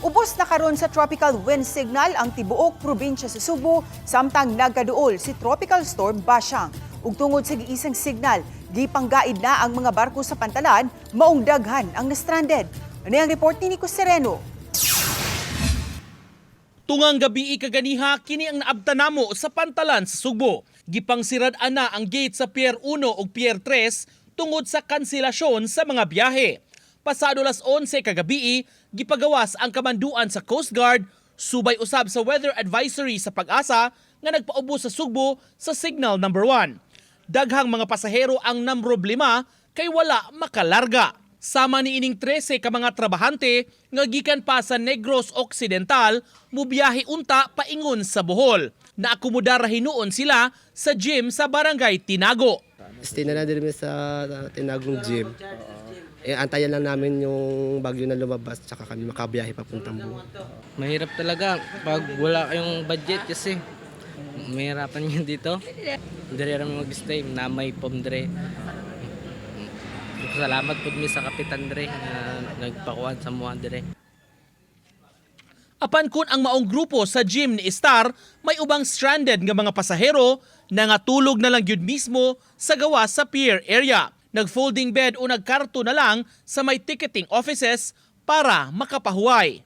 Ubos na karon sa tropical wind signal ang tibuok probinsya sa Sugbo samtang nagkaduol si Tropical Storm Basyang. Ug tungod sa giisang signal, gipanggaid na ang mga barko sa pantalan, maong daghan ang na-stranded. Ano ang report ni Nico Sereno? Tungang gabi kaganiha, kini ang naabtan namo sa pantalan sa Sugbo. Gipangsirad ana ang gate sa Pier 1 ug Pier 3 tungod sa kanselasyon sa mga biyahe. Pasado las 11 kagabi, gipagawas ang kamanduan sa Coast Guard subay usab sa weather advisory sa PAGASA nga nagpaubos sa Sugbo sa signal number 1. Daghang mga pasahero ang namroblema kay wala makalarga. Sama ni ining 13 ka mga trabahante nga gikan pa sa Negros Occidental mubiyahe unta paingon sa Bohol. Naakomodar ra hinuon sila sa gym sa Barangay Tinago. Stay na lang din kami sa Tinagong gym. Eh, antayan lang namin yung bagyo na lumabas tsaka kami makabiyahe papuntang Bohol. Mahirap talaga pag wala kayong budget kasi mahirapan yun dito. Dire rami mag-stay, namay pom dire. Salamat pud mi sa Kapitan dire nga nagpakuan sa amoa dire. Apan kun ang maong grupo sa gym ni Star, may ubang stranded nga mga pasahero na nga tulog na lang gyud mismo sa gawas sa pier area. Nag-folding bed o nagkarto na lang sa may ticketing offices para makapahuway.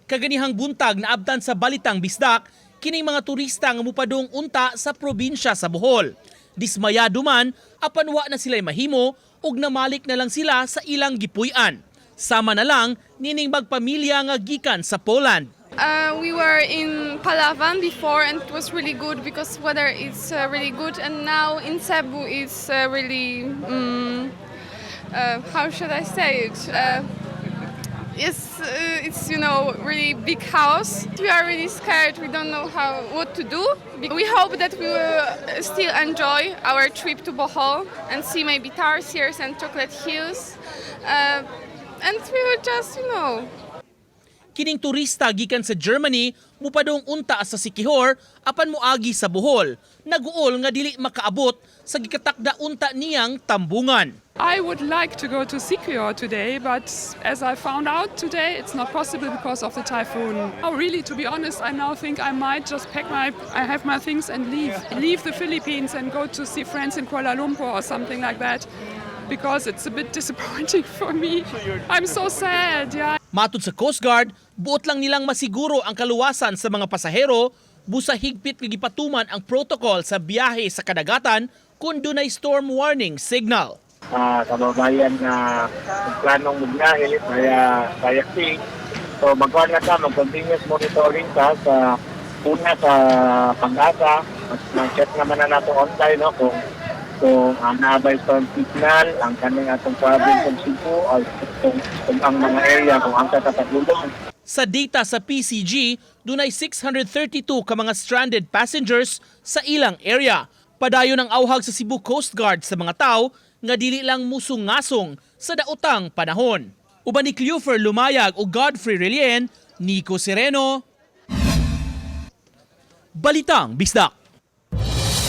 Kaganihang buntag naabtan sa Balitang Bisdak kining mga turista nga mupadung unta sa probinsya sa Bohol. Dismayado man apan wa na sila'y mahimo ug namalik na lang sila sa ilang gipuy-an. Sama na lang nining magpamilya nga gikan sa Poland. We were in Palawan before and it was really good because weather is really good, and now in Cebu it's really how should I say it? It's really big house. We are really scared. We don't know how what to do. We hope that we will still enjoy our trip to Bohol and see maybe tarsiers and Chocolate Hills. And we will just Kining turista gikan sa Germany mupadung unta sa Siquijor apan moagi sa Bohol. Naguol nga dili makaabot sa gikatakda unta niyang tambungan. I would like to go to Siquijor today, but as I found out today, it's not possible because of the typhoon. Oh, really, to be honest, I now think I might just pack my, I have my things and leave. Leave the Philippines and go to see friends in Kuala Lumpur or something like that, because it's a bit disappointing for me. I'm so sad, yeah. Matod sa Coast Guard, buot lang nilang masiguro ang kaluwasan sa mga pasahero busa higpit nga gipatuman ang protocol sa biyahe sa kadagatan kung dunay storm warning signal. Kababayan na planong magbiyahe kaya kaya sea. So magkuhan na ka, mag-continuous monitoring ka sa una sa PAGASA. Mag-check naman na nato online, no, kung ang nabay storm signal ang kaning atong province of Cebu o kung ang mga area kung ang sa. Sa data sa PCG, dunay 632 ka mga stranded passengers sa ilang area. Padayon ang awhag sa Cebu Coast Guard sa mga tao nga dili lang musungasong sa daotang panahon. Uban ni Cleofer Lumayag o Godfrey Relien, Nico Sereno, Balitang Bisdak.